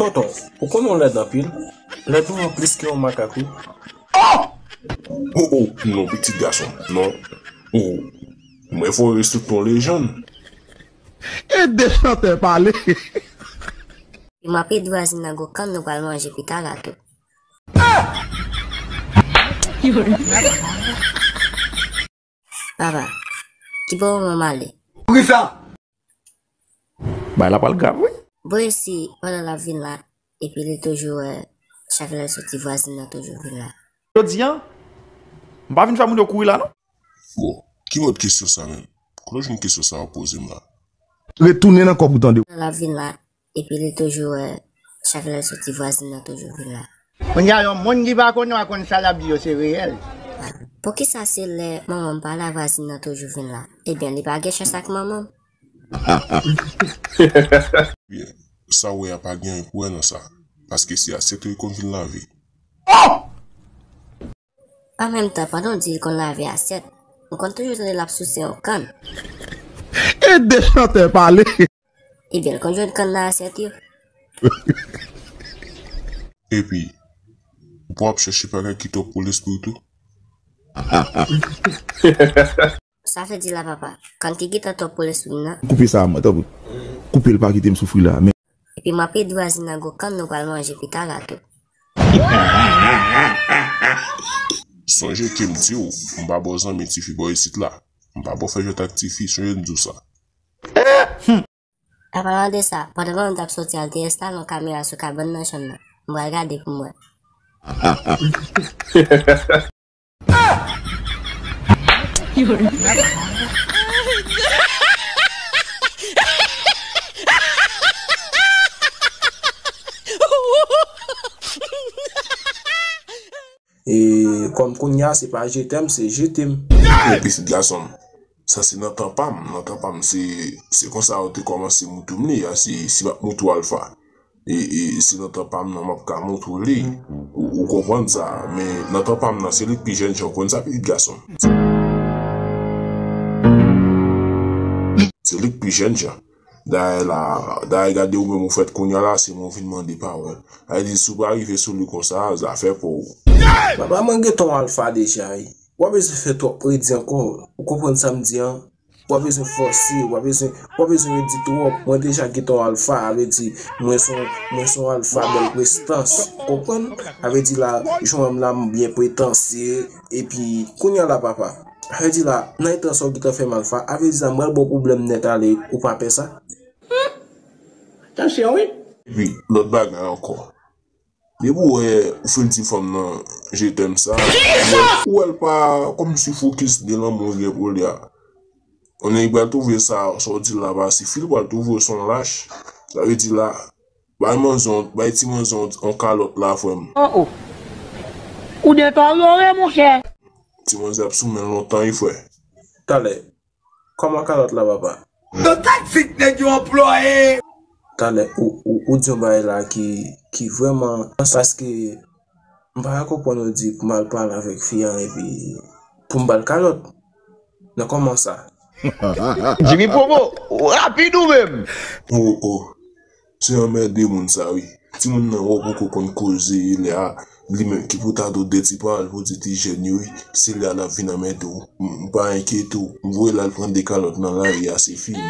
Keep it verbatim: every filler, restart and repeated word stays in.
Tonton, ou konnen w lèd anpil. Lèd ou an plis ke yon makak, wi. Oh, oh, non, pitit gason, non. Oh, mwen fò w rete yon lejann. Ede chantè pale. M ap ede vwazin nan gwo kann nou pral manje pita la tou. Papa, ki bò manman m ale? Poukisa? Bagay la pral grav, wi. Bon, e si pandan l ap vin la, epi li toujou wè chak lè l soti vwazin nan toujou vin la? Jodi a, m pa vin fè moun yo kouri la, non. Bon, ki mòd kesyon sa menm? Kote w jwenn kesyon sa w ap poze m la? Retounen nan kò pou tande. Pandan l ap vin la, epi li toujou wè chak lè l soti vwazin nan toujou vin la. Kounye a, yon moun ki pa konnen w a konn sa l ap di yo se reyèl. Poukisa se lè manman m pa la vwazin nan toujou vin la? Ebyen, li pa gen chans ak manman m. Byen, sa w wè a pa gen anyen pou wè nan sa. Paske se asyèt yo li konn vin lave. An menm tan, pandan w di li konn lave asyèt, m konn toujou tande l ap souse yon kann. Ede chantè pale. Ebyen, l konn jwenn kann nan asyèt yo. Epi, ou pa ap chèche bagay ki twòp pou lespri w tou? Sa vle di la, papa, kann ki gentan twòp pou lespri m nan? Koupe sa, mwen, tanpri. Koupe l, pa kite m soufri la, men. Epi m ap ede vwazin nan gwo kann nou pral manje pita la tou. Sonje ke m di w, m pa ba w zanmi tifi bò isit la. M pa ba w fè jwèt ak tifi, sonje m di w sa. An palan de sa, pandan manman m t ap soti al te enstale yon kamera sou kabann nan chanm nan. M pral gade pou m wè. E kòm kounye a, se pa je t'aime, se je t'aime. Men pitit gason m, sa se nan tan pa m, nan tan pa m, se, se konsa yo te kòmanse moutre m li a, si, si m ap moutre w Alpha. E, e, se nan tan pa m nan m ap ka moutre w li. Ou, ou konprann sa, men nan tan pa m nan, se li k pi jèn jan, w konn sa, pitit gason m. Se li k pi jèn jan. Dayè la, dayè gade ou menm ou fèt kounye a la, se mwen ou vin mande pawòl. Sa vle di, si w pa rive sou li konsa, zafè pa w. Papa, mwen gentan yon Alpha deja, wi. W pa bezwen fè twòp redi ankò. Ou konprann sa m di an? W pa bezwen fòse, w pa bezwen, w pa bezwen redi twòp. Mwen deja gentan yon Alpha, sa vle di, mwen se yon, mwen se yon Alpha bèl prestans. Ou konprann? Sa vle di la, jan w wè m la, m byen pretansye. Epi, kounye a la, papa. Sa vle di la, nan eta sa w gentan fè m Alpha, sa vle di la, m pral ba w pwoblèm nèt ale, ou pa pè sa? Tansyon, wi. Epi, lòt bagay ankò. Depi w wè, ou fin di fanm nan, je t'aime sa, ou wè, ou wè l pa kòmsi fokis de lanmou l gen pou li a. Konnen li pral twouve sa, sa w di l la pa sifi, li pral twouve w se yon lach. Sa vle di la, bay manzè, bay ti manzè yon kalòt la, frè m. Oh, oh. Ou deteryore, monchè. Ti manzè ap sou men l lontan, wi, frè. Talè. Kòman kalòt la, papa? Yon taktik nèg yo anplwaye. Talè, ou, ou, ou di yon bagay la ki, ki vrèman, paske m pa ka konprann ou di pou m al pale avèk fi an epi pou m ba l kalòt. Nan kòman sa? Jimmy Promo, rapid ou menm. Oh, oh. Se anmède moun sa, wi. Timoun nan wè w poko konn koze, lè a, li menm ki pou ta di w de ti pawòl pou di ti jèn yo, wi. Se lè a l ap vin anmède w. M, m pa enkyete w. M voye l al pran de kalòt nan lari a, se fini.